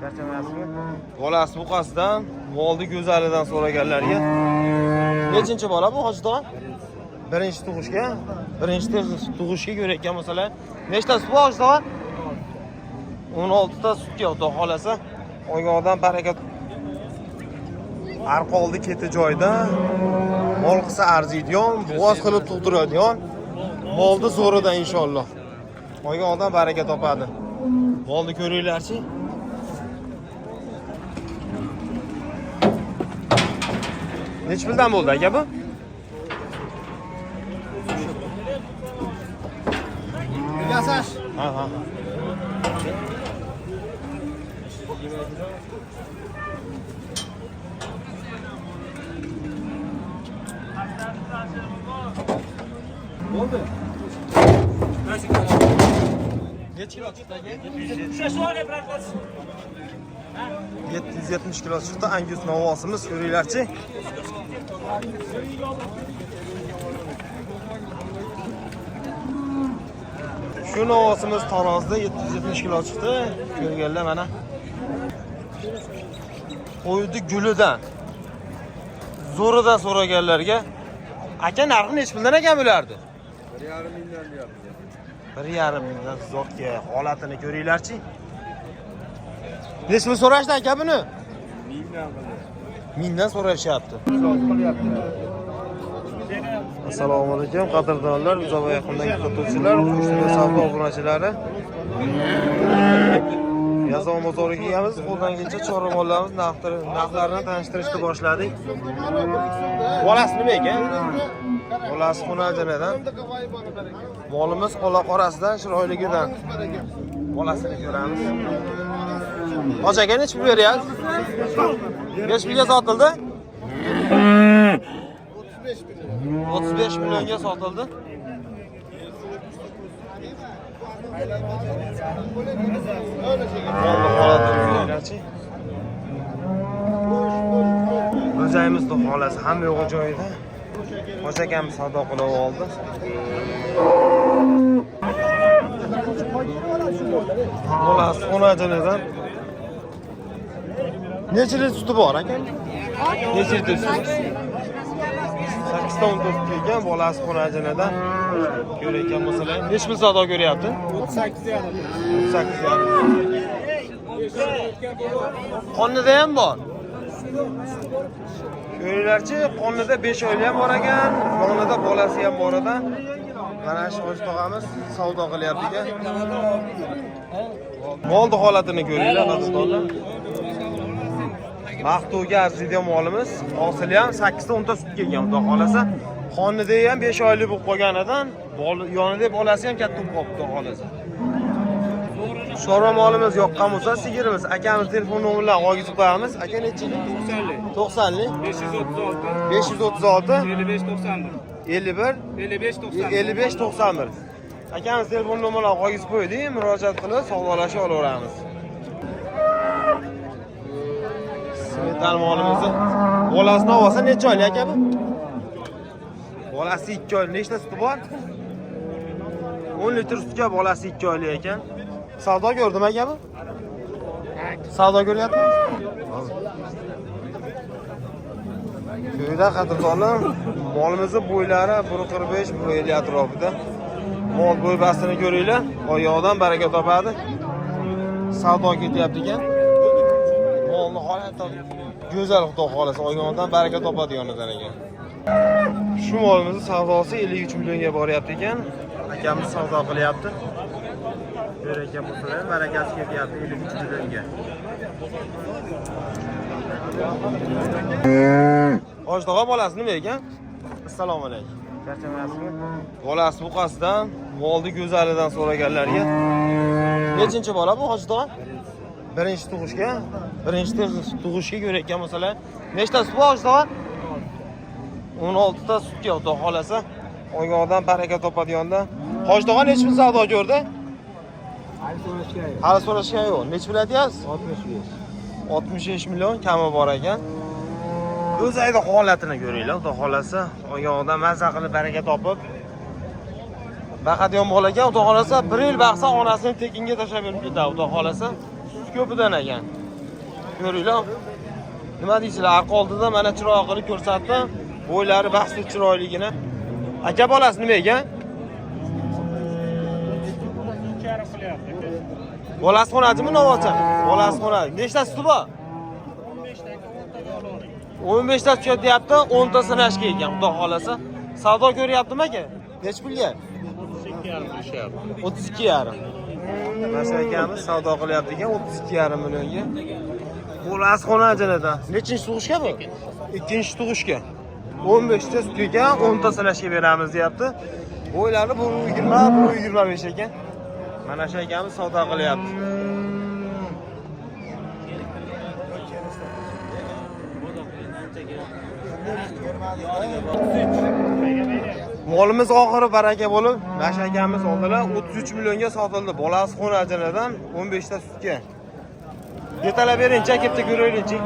Charchamayapsizmi? Bolasi buqasidan, molni go'zalidan so'raganlarga. Nechinchi bola bu, Hoji tog'a? Birinchi tug'ishga, birinchi tug'ishga ko'rayotgan bo'lsalar, nechta sut bor, Hoji tog'a? 16 ta sutga, xudo xolasa, oyog'idan barakat. Arqa oldi keti joyida, mol qilsa arziydigan, bo'g'oz qilib tug'diradigan molni zo'ridan inshaalloh. Oyog'idan baraka topadi. Molni ko'ringlarchi. Nechi puldan bo'ldi aka bu? Yasash. Ha ha. Bo'ldi. Nechi kilo chiqdi aka? 770 kilo chiqdi Angus novvosimiz, ko'ringlarchi. Shu novvosimiz tarozida 770 kilo chiqdi. Ko'rganlar mana. Qo'ydi gulidan. Zo'ridan so'raganlarga aka narxi nechi puldan ekan bulardi? 1,5 mingdan deyapti. 1,5 mingdan zotga holatini ko'ringlarchi. Nechi pul so'rashdi aka buni? Mingdan qilyapti. Mingdan so'rashyapti. Zot qilyapti. Assalomu alaykum qadrdonlar, uzoq va yaqindan kuzatuvchilar, Qo'shni savdo obunachilari. Yazon bozoriga kelganmiz, qo'ldan kelgancha chorva mollarimiz narxlarini tanishtirishni boshladik. Bolasi nima ekan? Bolasi Xunajanadan. Molimiz ola qorasidan, chiroyligidan. Bolasini ko'ramiz. Hoji aka nechi pul beryapsiz? Nechi pulga sotildi? 35 millionga sotildi. Molni holatini ko'ringlarchi. O'zayimizni holasi hamma yo'g'i joyida. Hoji akamiz savdo qilib oldi. Bolasi xonajanadan. Necha litr suti bor aka? Necha litr sut? 8 ta 14 kelgan bolasi xonajanadan. Ko'rayotgan bo'lsalar, necha pul savdo ko'ryapti? 38,5. 38,5. Qonida ham bor. Ko'ringlarchi, qonida 5 oyli ham bor ekan, yonida bolasi ham bor ekan. Mana shu Hoji tog'amiz savdo qilyapti ekan. Molni holatini ko'ringlar, qadrdonlar. Maqtovga arziydigan molimiz, hosili ham 8 ta 10 ta sut kelgan, xudo xolasa. Qonida ham 5 oylik bo'lib qolganidan, yonida bolasi ham katta bo'lib qolibdi, xudo xolasa. Chorva molimiz yoqqan bo'lsa, sigirimiz, akamiz telefon nomerlarini olgizib qo'yamiz. Aka nechi yil? 90lik. 90lik. 536 536 55 91. 51 55 91. 55 91. Akamiz telefon nomerlarini olgizib qo'ydik, murojaat qilib savdolashib olaveramiz. Smetan molimizni bolasini olsa necha oylik aka bu? Bolasi 2 oylik, nechta suti bor? 10 litr sutga bolasi 2 oylik ekan. Savdo ko'rdim aka bu? Savdo ko'ryaptimi? Ko'yda qadrdonlar, molimizni bo'ylari 1.45, 1.50 atrofida. Mol bo'y bastini ko'ringlar, oyog'idan baraka topadi. Savdo ketyapti ekan. Molni holati go'zal, xudo xolasa, oyog'idan baraka topadi yonidan ekan. Shu molimizni savdosi 53 millionga boryapti ekan. Akamiz savdo qilyapti. Ko'rayotgan bo'lsalar, barakasi ketyapti 53 millionga. Hoji tog'a bolasi nima ekan? Assalomu alaykum. Charchamayapsizmi? Bolasi buqasidan, molni go'zalidan so'raganlarga. Nechinchi bola bu, Hoji tog'a? Birinchi tug'ishga, birinchi tug'ishga ko'rayotgan bo'lsalar, nechta sut bor, Hoji tog'a? 16 ta sutga, xudo xolasa, oyog'idan baraka topadigandan. Hoji tog'a nechi pul savdo ko'rdi? Hali so'rashgan yo'q. Hali so'rashgan yo'q. Nechi pul aytyapsiz? 65. 65 million kami bor ekan. O'zayda holatini ko'ringlar, xudo xolasa, oyog'idan maza qilib baraka topib baqadigan bola ekan, xudo xolasa, bir yil baqsa onasini tekinga tashlab berib ketadi, xudo xolasa. Sut ko'pidan ekan. Ko'ringlar. Nima deysizlar? Arqa oldida mana chiroyli qilib ko'rsatdim. Bo'ylari bahsli chiroyligini. Aka bolasi nima ekan? Bolasi xonachimi novvocha? Bolasi xonach. Nechta suti bor? 15 ta sut deyapti, 10 ta sinashga ekan, xudo xolasa. Savdo ko'ryaptimi aka? Nech pulga? 32,5. Mana shu akamiz savdo qilyapti ekan 32,5 millionga. Bolasi xonachida. Nechinchi tug'ishga bu? Ikkinchi tug'ishga. 15 ta sut ekan, 10 ta sinashga beramiz deyapti. Bo'ylari 1.20, 1.25 ekan. Mana shu akamiz savdo qilyapti. Molimiz oxiri baraka bo'lib, mana akamiz oldilar 33 millionga sotildi. Bolasi xonajinadan 15 ta sutga. Yetalab bering, chakibda ko'raylikchi.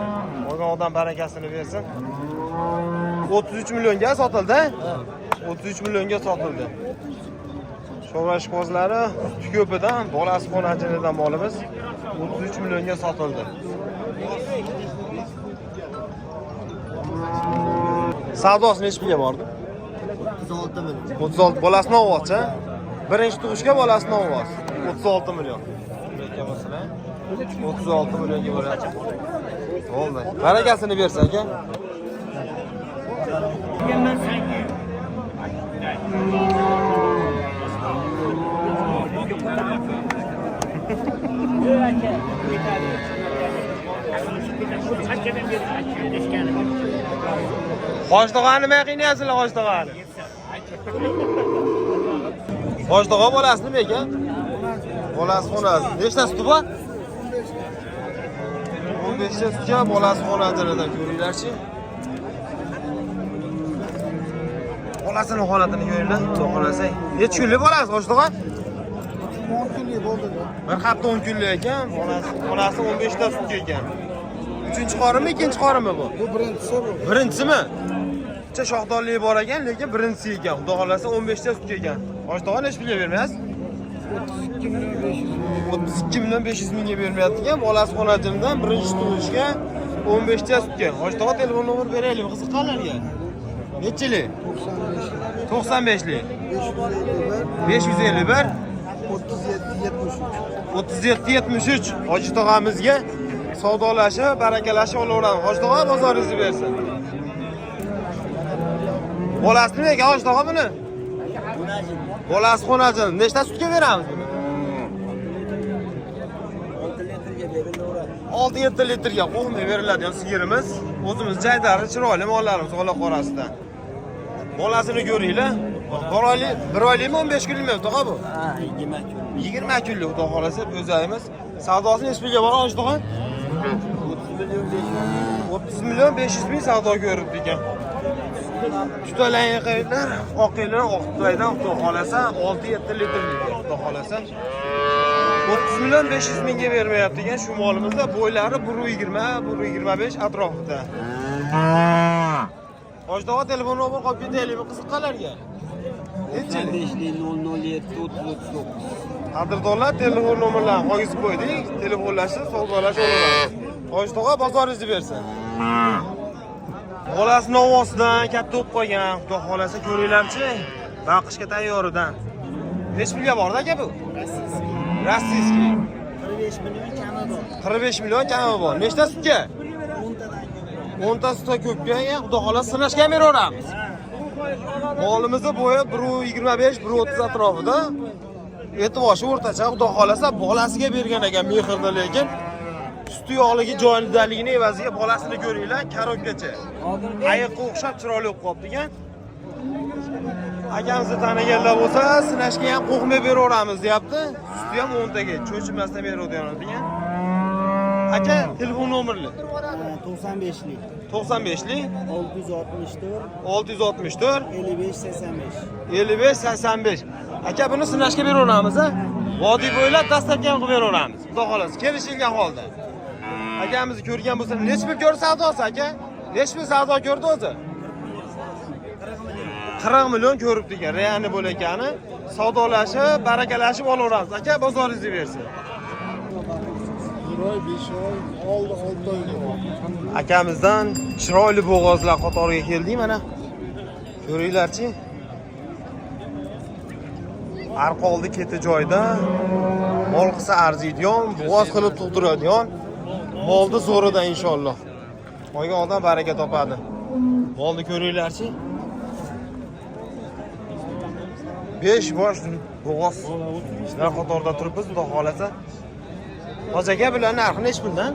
Olgan odam barakasini bersin. 33 millionga sotildi. 33 millionga sotildi. Shovash qo'zlari suti ko'pidan, bolasi xonajinadan molimiz 33 millionga sotildi. Savdosi necha pulga bordi? 36 million. 36 bolasi novvoz-a? Birinchi tug'ishga bolasi novvoz. 36 million. Masalan, 36 millionga bo'ladi. Bo'ldi. Barakasini bersin aka. Hoji tog'ani nima qiynayapsizlar Hoji tog'ani? Hoji tog'a bolasi nima ekan? Bolasi xonasi. Nechta suti bor? 15 ta sutga bolasi xonasidan ko'ringlarchi. Bolasini holatini ko'ringlar, xudo xolasa. Necha kunlik bolasi Hoji tog'a? 10 kunlik bo'ldi. Bir hafta 10 kunlik ekan, bolasi bolasi 15 ta sutga ekan. Uchinchi qorinmi, ikkinchi qorinmi bu? Bu birinchisi bu. Birinchisimi? Bitta shoxdorligi bor ekan, lekin birinchisi ekan. Xudo xolasa 15 ta sutga ekan. Hoji tog'a necha pulga bermaysiz? 32 million 500 ming. 32 million 500 mingga bermayapti ekan. Bolasi xonajimdan birinchi tug'ishga 15 ta sutga. Hoji tog'a telefon nomer beraylik qiziqqanlarga. Nechilik? 95. 95lik. 551 551 37 73. 37 73 Hoji tog'amizga savdolashib, barakalashib olaveramiz. Hoji tog'a bozoringizni bersin. Bolasi nima ekan Hoji tog'a buni? Bolasi xonajin. Nechta sutga beramiz buni? 6-7 litrga qo'rqmay beriladigan sigirimiz. O'zimiz jaydari chiroyli mollarimiz ola qorasidan. Bolasini ko'ringlar. Bir oylik, bir oylikmi 15 kunlikmi tog'a bu? Ha, 20 kun. 20 kunlik xudo xolasa bo'zaymiz. Savdosi necha pulga bor Hoji tog'a? 30 million 500. 30 million 500 ming savdo ko'ribdi ekan. Tutalayqaylar, oqinglar oqtaydan xudo xolasa 6-7 litrlik xudo xolasa. 30 million 500 mingga bermayapti ekan shu molimizda bo'ylari 1.20, 1.25 atrofida. Hoji tog'a telefon nomer qolib ketaylikmi qiziqqanlarga? Nechilik? 95 007 30 39. Qadrdonlar telefon nomerlarini qo'yib qo'ydik. Telefonlashib, savdolashib olaveramiz. Hoji tog'a bozoringizni bersin. Bolasi novvosidan katta bo'lib qolgan. Xudo xolasa ko'ringlarchi. Baqishga tayoridan. Necha pulga bordi aka bu? Rossiyskiy. 45 million kami bor. 45 million kami bor. Nechta sutga? 10 tadan ko'proq. 10 ta sutga ko'pga, xudo xolasa sinashga ham beraveramiz. Molimizni bo'yi 1.25, 1.30 atrofida. Eti boshi o'rtacha, xudo xolasa bolasiga bergan ekan mehrni, lekin suti yog'ligi joyidaligini evaziga bolasini ko'ringlar, karobkacha. Ayiqqa o'xshab chiroyli bo'lib qolibdi ekan. Akamizni taniganlar bo'lsa, sinashga ham qo'rqmay beraveramiz deyapti. Suti ham 10 taga, cho'chimasdan beradigan ekan. Aka, telefon nomerli 95lik 95lik 664 664 55 85. 55 85. Aka buni sinashga beraveramiz a? Vodiy bo'ylab dastlabki ham qilib beraveramiz. Xudo xolasa, kelishilgan holda. Akamizni ko'rgan bo'lsa, necha pul ko'rdi savdosi aka? Necha pul savdo ko'rdi o'zi? 40 million ko'ribdi ekan, reali bo'layotgani. Savdolashib, barakalashib olaveramiz. Aka, bozoringizni bersin. 4 oy, 5 oy, oldi 6 oy. Akamizdan chiroyli bo'g'ozlar qatoriga keldik mana. Ko'ringlarchi. Arqa oldi keti joyda mol qilsa arziydigan, bo'g'oz qilib tug'diradigan molni zo'ridan inshaalloh. Olgan odam baraka topadi. Molni ko'ringlarchi. 5 bosh bo'g'oz. Shular qatorida turibmiz, xudo xolasa. Hoji aka, bularning narxi nechi puldan?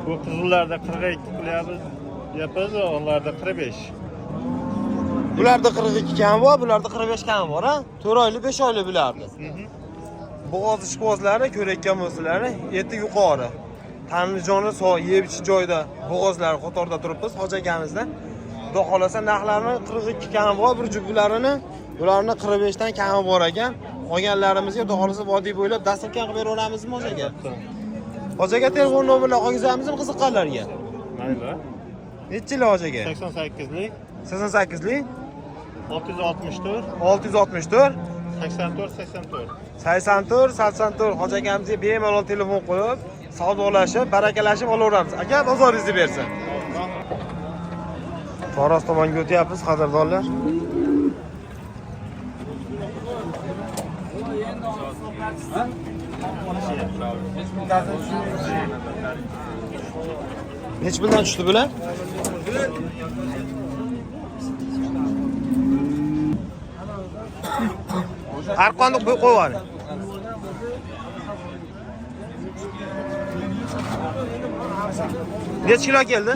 Bu qizillarda 42 qilyapmiz, deyapmiz, onlarda 45. Bularda 42 kam bor, bularda 45 kam bor, ha? 4 oylik, 5 oylik bularda. Bo'g'oz ishqibozlari ko'rayotgan bo'lsalar, eti yuqori. Tanlijoni yeb ichish joyida bo'g'ozlari qatorda turibmiz hoji akamizda. Xudo xolasa narxlarini 42 kam bor, bir juftlarini, bularni 45 dan kami bor ekan. Qolganlarimizga xudo xolasa vodiy bo'ylab dasturxon qilib beraveramizmi hoji aka? Hoji aka telefon nomerlar qolgizamizmi qiziqqanlarga? Mayli. Nechi yil hoji aka? 88lik 88lik 664 664 84 84. 84 84 hoji akamizga bemalol telefon qilib, savdolashib, barakalashib olaveramiz. Aka, bozoringizni bersin. Taroz tomonga o'tyapmiz, qadrdonlar. Nechi puldan tushdi bular? Arqonni qo'yib yuboring. Nechi kilo keldi?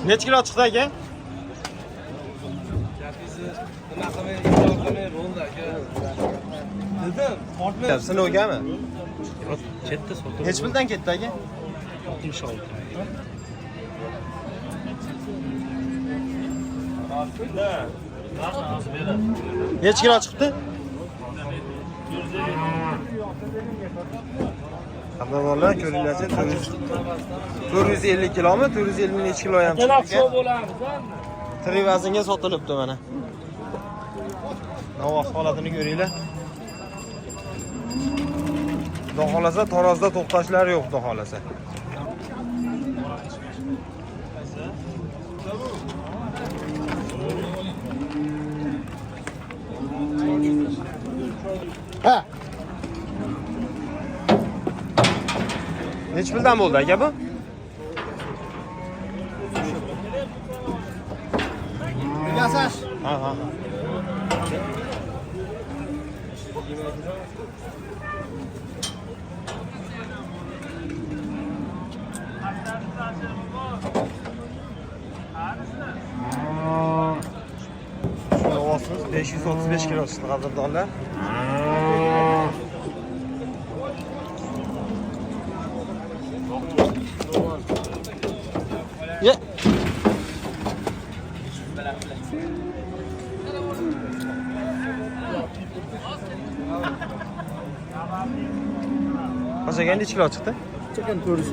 Nechi kilo chiqdi aka? Nima qilmay, inkor qilmay bo'ldi aka. Dedim, tortmay. Sinovgami? Chetda sotib Nechi puldan ketdi aka? 66. Nechi kilo chiqdi? Qadrdonlar, ko'ringlarchi, 450 kilomi, 450 nechi kilo ham chiqdi ekan. Tirik vaznga sotilibdi mana. Navoz holatini ko'ringlar. Xudo xolasa Tarozda to'xtashlar yo'q, xudo xolasa. Ha. Nechi puldan bo'ldi aka bu? Yasash. Ha ha. Shuni ovozimiz 535 kilo chiqdi qadrdonlar. Ye. Qancha nechi kilo chiqdi? Chiqqan 400.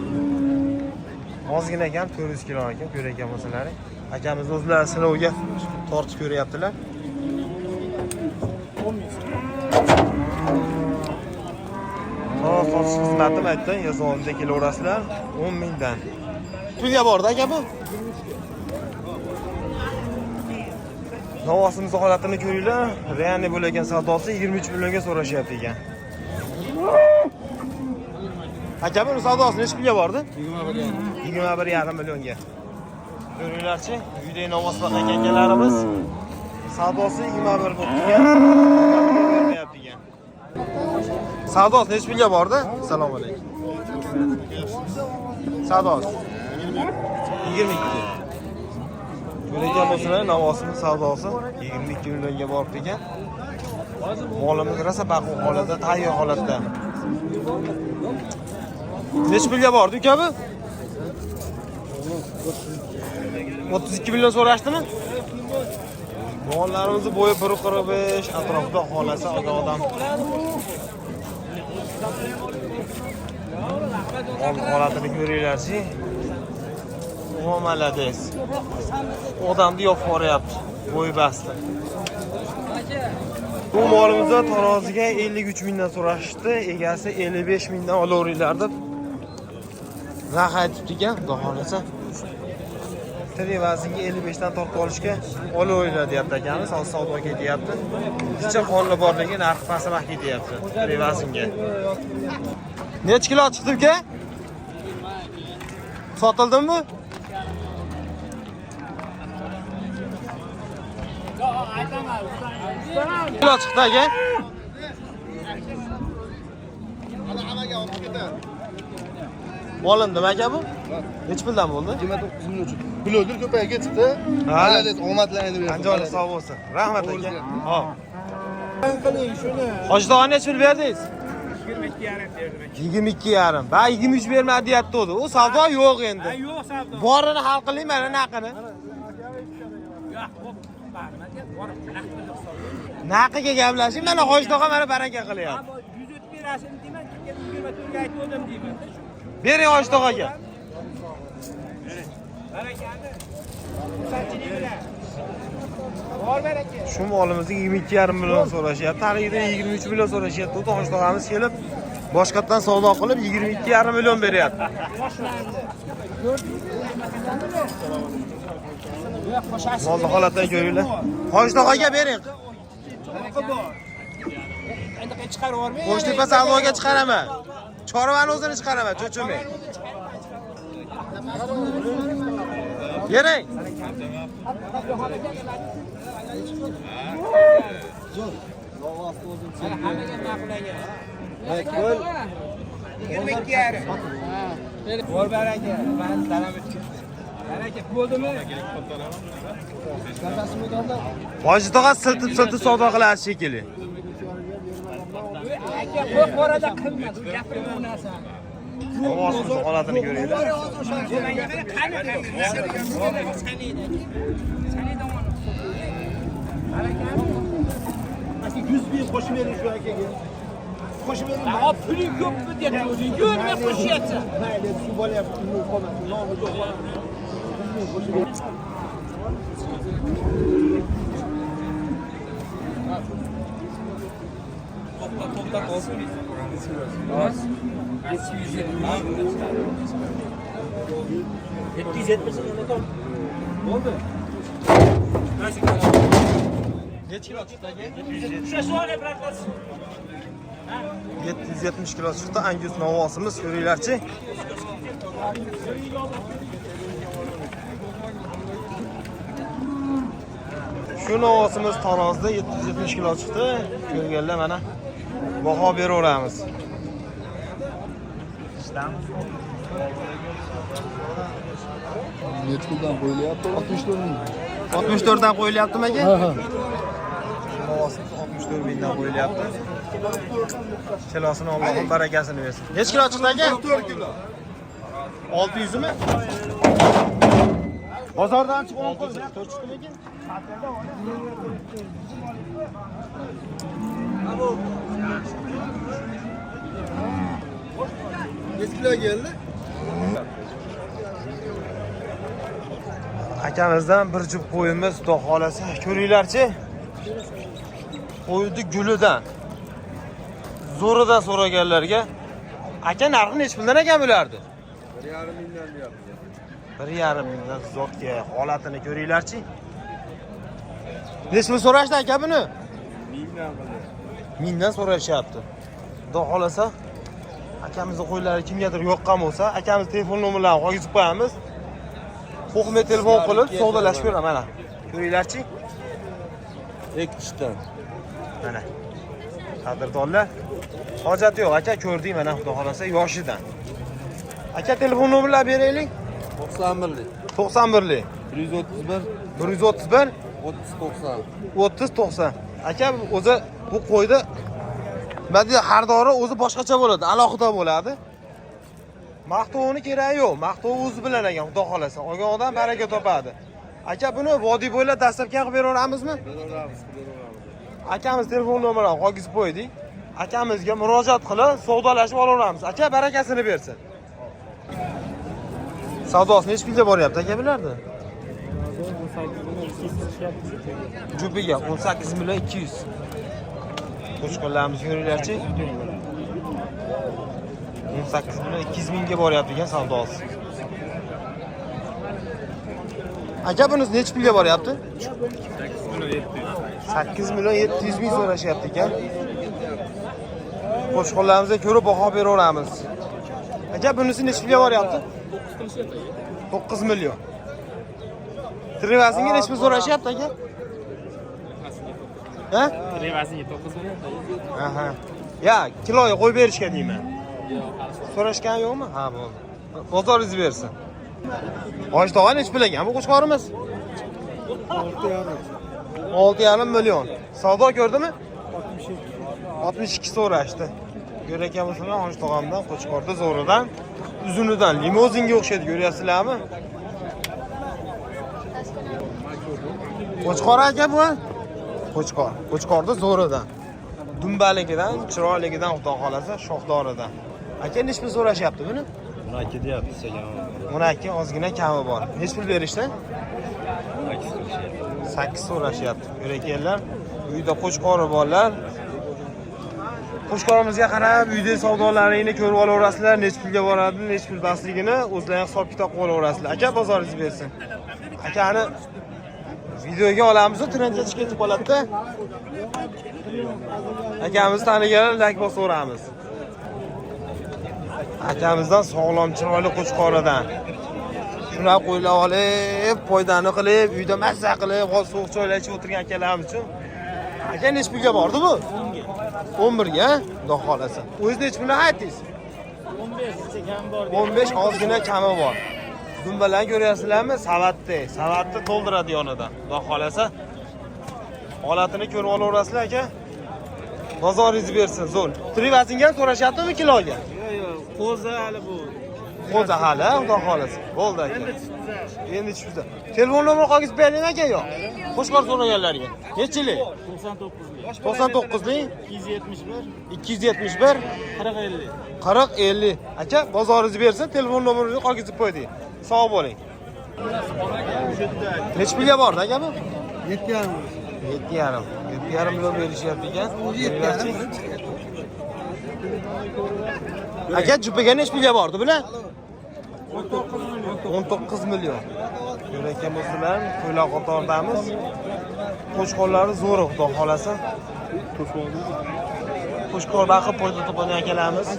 Ozgina ekan, 400 kilo ekan, ko'rayotgan bo'lsalaring. Akamiz o'zlari sinovga tortib ko'ryaptilar. Taroz sotish xizmati aytdi, yozuvimda kelaverasizlar 10 mingdan. Pulga bordi aka bu. Navosimiz holatini ko'ringlar. Realniy bo'lgan savdosi 23 millionga so'rashyapti ekan. Aka, buni savdosi nechi pulga bordi? 21,5 millionga. Ko'ringlarchi, uyda namoz o'qigan akalarimiz savdosi 21 bo'libdi ekan. Bermayapti ekan. Savdosi nechi pulga bordi? Assalomu alaykum. Savdosi 22. Ko'rayotgan bo'lsalar, Navosimiz savdosi 22 millionga boribdi ekan. Molimiz rosa baquvvat holatda, tayyor holatda. Nechi pulga bordi uka bu? 32 million so'rashdimi? Mollarimizni bo'yi 1.45 atrofida xolasa olgan odam. Mol holatini ko'ringlarchi. Muomalades. Odamni yopib yuboryapti. Bo'yi basti. Bu molimizni taroziga 53 mingdan so'rashdi. Egasi 55 mingdan olaveringlar deb narx aytibdi ekan, xudo xohlasa. Tirik vaznga 55 dan tortib olishga olaveringlar deyapti akamiz. Hozir savdo ketyapti. Picha qonli borligi narxi pastroq ketyapti tirik vaznga. Necha kilo chiqdi uka? Sotildimi? Kilo chiqdi aka? Molindi aka bu? Necha puldan bo'ldi? 29 million uchun. Bloger ko'payib ketibdi. Ha. Молодец, omadlaringni bersin. Andijonda sog' bo'lsin. Rahmat aka. Hop. Qiling shuni. Hoji tog'a necha pul berdingiz? 22,5 berdim. 22,5. Ba 23 bermadi deyapti o'zi. U savdo yo'q endi. Yo'q savdo. Borini hal qiling mana naqini. Yo'q, borib naqd qilib hisoblayman. Naqiga gaplashing, mana Hoji tog'a mana baraka qilyapti. Ammo 130 berasini deyman, 24 ga aytgandim deyman. Shu Bering Hoji tog'aga. barakani. Xursandchilik bilan. Bor baraka. Shu molimizni 22,5 million so'rashyapti. Haligida 23 million so'rashyapti. U Hoji tog'amiz kelib boshqatdan savdo qilib 22,5 million beryapti. Molni holatini ko'ringlar. Hoji tog'aga bering. Endi chiqarib yubormang. Qo'shtepa savdoga chiqaraman. Chorvani o'zini chiqaraman, cho'chimang. Bering. Hammaga ma'qul aka. 22,5. Bor baraka. Man salom chiqdi. Baraka bo'ldimi? Hoji tog'a siltib-siltib savdo qiladi shekilli. Aka, bu orada qilma, gapirma bu narsani. Ovozimizni holatini ko'ringlar. Aka 100 ming qo'shib bering shu akaga. Qo'shib bering. Hop, puling ko'pmi deyapti o'zing. Ko'rmay qo'shyapsan. Mayli, suv bo'lyapti, yo'q qolmasin. Nomi yo'q qolmasin. 100 ming qo'shib bering. Necha kilo chiqdi aka? 770. 770 kilo chiqdi Angus novvosimiz, ko'ringlarchi. Shu novvosimiz tarozida 770 kilo chiqdi. Ko'rganlar mana baho beraveramiz. Necha puldan qo'yilyapti? 64 ming. 64 dan qo'yilyaptimi aka? Ha, ha. Novvosimiz 64 mingdan qo'yilyapti. Kilosini Allohim barakasini bersin. Necha kilo chiqdi aka? 4 kilo. 600 mi? Bozordan chiqib 10 qo'y. 644 chiqdimi aka? Necha kilo keldi? Akamizdan bir juft qo'yimiz, xudo xolasa, ko'ringlarchi. Qo'yni gulidan. Zo'ridan so'raganlarga aka narxi necha puldan ekan bulardi? 1,5 mingdan deyapti. 1,5 mingdan zotga holatini ko'ringlarchi. Necha pul so'rashdi aka buni? Mingdan qilyapti. Mingdan so'rashyapti. Xudo xolasa akamizni qo'ylari kimgadir yoqqan bo'lsa, akamiz telefon nomerlarini qo'yib qo'yamiz. Qo'qmay telefon qilib savdolashib ko'raman mana. Ko'ringlarchi. Ikkitadan. Mana. Qadrdonlar, hojati yo'q aka, ko'rdik mana xudo xolasa yoshidan. Aka telefon nomerlarini beraylik. 91lik. 91lik 131 131 30 90. 30 90. Aka o'zi bu qo'yda nima deydi, xaridori o'zi boshqacha bo'ladi, alohida bo'ladi. Maqtovini keragi yo'q, maqtov o'zi bilan ekan, xudo xolasa. Olgan odam baraka topadi. Aka, buni vodiy bo'ylab dastlabki qilib beraveramizmi? Akamiz telefon nomerini qolgizib qo'ydik. Akamizga murojaat qilib, savdolashib olaveramiz. Aka barakasini bersin. Savdosi nechi pulga boryapti aka bularni? Jupiga 18 million 200. Qo'chqorlarimiz ko'ringlarchi. 18 million 200 mingga boryapti ekan savdosi. Aka, bunisi nechi pulga boryapti? 8 million 700 ming so'rashyapti ekan. Qo'chqorlarimizga ko'rib baho beraveramiz. Aka, bunisi nechi pulga boryapti? 9 million. Trivasinga nechi pul so'rashyapti aka? Ha? Revaziga 9 million. Aha. Ya, kiloga qo'yib berishga deyman. So'rashgan yo'qmi? Ha, bo'ldi. Bozoringiz bersin. Hoji tog'a, nechi pul ekan bu qo'chqorimiz? 6,5 million. Savdo ko'rdimi? 62 so'rashdi. Ko'rayotgan bo'lsalar, Hoji tog'amdan qo'chqorda zo'ridan, uzunidan limuzinga o'xshaydi, ko'ryapsizlarmi? Qo'chqor aka bu? Qo'chqor. Qo'chqorda zo'ridan. Dumbaligidan, chiroyligidan, xudo xolasa, shoxdoridan. Aka, nechi pul so'rashyapti buni? 12 deyapti, sekin. 12 ozgina kami bor. Nechi pul berishdi? 8 so'rashyapti. Ko'rayotganlar, uyda qo'chqori borlar. Qo'chqorimizga qarab uyda savdolaringni ko'rib olaverasizlar, nechi pulga boradi, nechi pul basligini o'zlaring hisob kitob qilib olaverasizlar. Aka, bozoringiz bersin. Akani videoga olamiz, trendga chiqib ketib qoladi-da. Akamizni taniganlar like bosaveramiz. Akamizdan sog'lom, chiroyli qo'chqoridan. Shunaqa qo'ylar olib, foydani qilib, uyda mazza qilib, hozir sovuq choylar ichib o'tirgan akalarimiz uchun. Aka, nechi pulga bordi bu? 11 ga, xudo xolasa. O'zingiz nechi pulni aytdingiz? 15 kam bor. 15 ozgina kami bor. Dumbalarni ko'ryapsizlarmi? Savatni, savatni to'ldiradi yonidan. Xudo xolasa. Holatini ko'rib olaverasizlar aka. Bozoringiz bersin, zo'r. Trivasinga ham so'rashyaptimi kiloga? Yo'q, yo'q, qo'zi hali bu. Qo'zi hali, xudo xolasa. Bo'ldi aka. Endi tushibdi. Telefon nomer qolgizib bering aka yo'q. Qo'chqor so'raganlarga. Nechilik? 99lik. 99lik 271 271 40 50. 40 50. Aka, bozoringiz bersin, telefon nomerini qolgizib qo'ydik. Sog' bo'ling. Nechi pulga bordi aka bu? 7,5. 7,5. 7,5 million berishyapti ekan. Aka, jupaga nechi pulga bordi bular? 19 million. Ko'rayotgan bo'lsalar, qo'ylar qatoridamiz. Qo'chqorlari zo'r, xudo xolasa. Qo'chqor baqib foyda topadigan akalarimiz.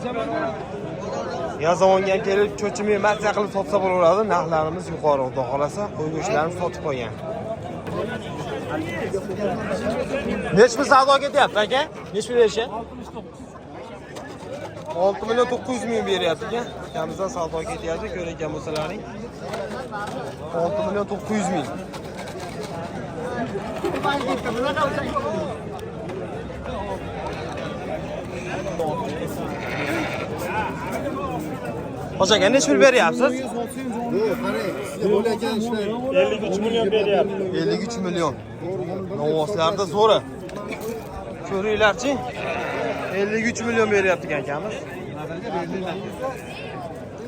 Yazovonga kelib cho'chimay mazza qilib sotsa bo'laveradi. Narxlarimiz yuqori, xudo xolasa. Qo'y go'shtlarini sotib qo'ygan. Nechi pul savdo ketyapti aka? Nechi pul berishyapti? 6 million 900 ming beryapti ekan. Akamizdan savdo ketyapti, ko'rayotgan bo'lsalaring. 6 million 900 ming. Hoji aka, nechi pul beryapsiz? Yo'q, qarang, sizga bo'layotgan ishlar 53 million beryapti. 53 million. Novvoslarda zo'ri. Ko'ringlarchi. 53 million beryapti ekan akamiz.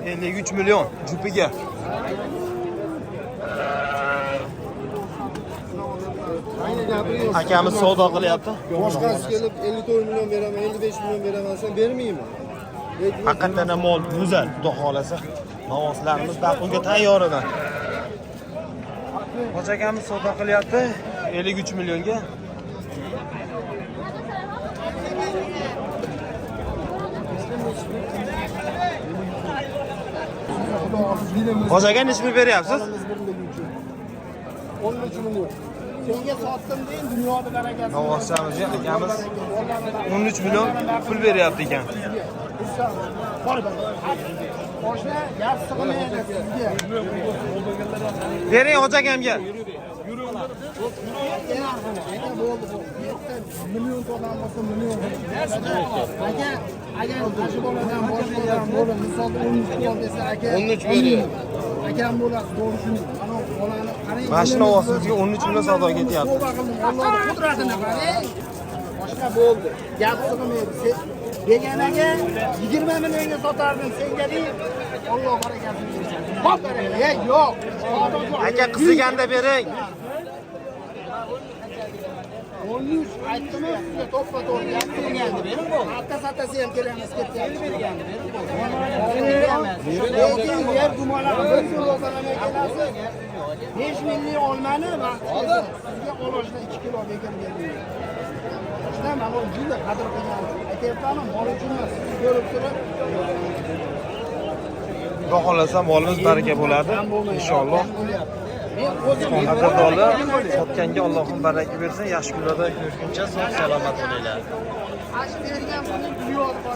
53 million jupiga. Akamiz savdo qilyapti. Boshqasi kelib 54 million beraman, 55 million beraman desa bermayman. Lekin Haqiqatan ham mol go'zal, xudo xolasa. Novvoslarimiz daqulga tayyor edi. Hoji akamiz savdo qilyapti 53 millionga. Hoji aka, nechi pul beryapsiz? 13 million. Senga sotdim deyin, dunyoda barakasi. Novvoschamizga akamiz 13 million pul beryapti ekan. Boshla, yastig'ini sizga. Bering hoji akamga. Aka, bo'ldi, bo'ldi. 7 million odam bo'lsa million. Aka, agar shu boladan boshqa odam bo'lib, misol 13 million desa, aka 13 beryapti. Akam bo'lasiz, to'g'ri tushuning. Mana bolani Mana shuni ovozimizga 13 million savdo ketyapti. Tavba qildim, Allohning qudratini qarang. Boshqa bo'ldi. Gap sig'maydi. Beganaga 20 millionga sotardim, senga dey. Alloh barakasini bersin. Hop baraka. Ey, yo'q. Aka qiziganda bering. 13 aytdimi, sizga to'ppa to'g'ri gap qilgandi, bering bo'ldi. Hatta sattasi ham kerak emas, ketyapti. Bergandi, bering bo'ldi. Lekin yer dumaloq bir kun ro'zalamay kelasiz. 5 minglik olmani vaqti kelsa sizga oloshdan 2 kilo bekor berdim. Shundan mana bu juda qadr qilgan. Aytyapman, mol uchun emas, sizni ko'rib turib Xudo xohlasa molimiz baraka bo'ladi inshaalloh. Men o'zim Qadrdonlar, sotganga Allohim baraka bersin. Yaxshi kunlarda ko'rishguncha sog' salomat bo'linglar. Ash bergan pulni dunyoda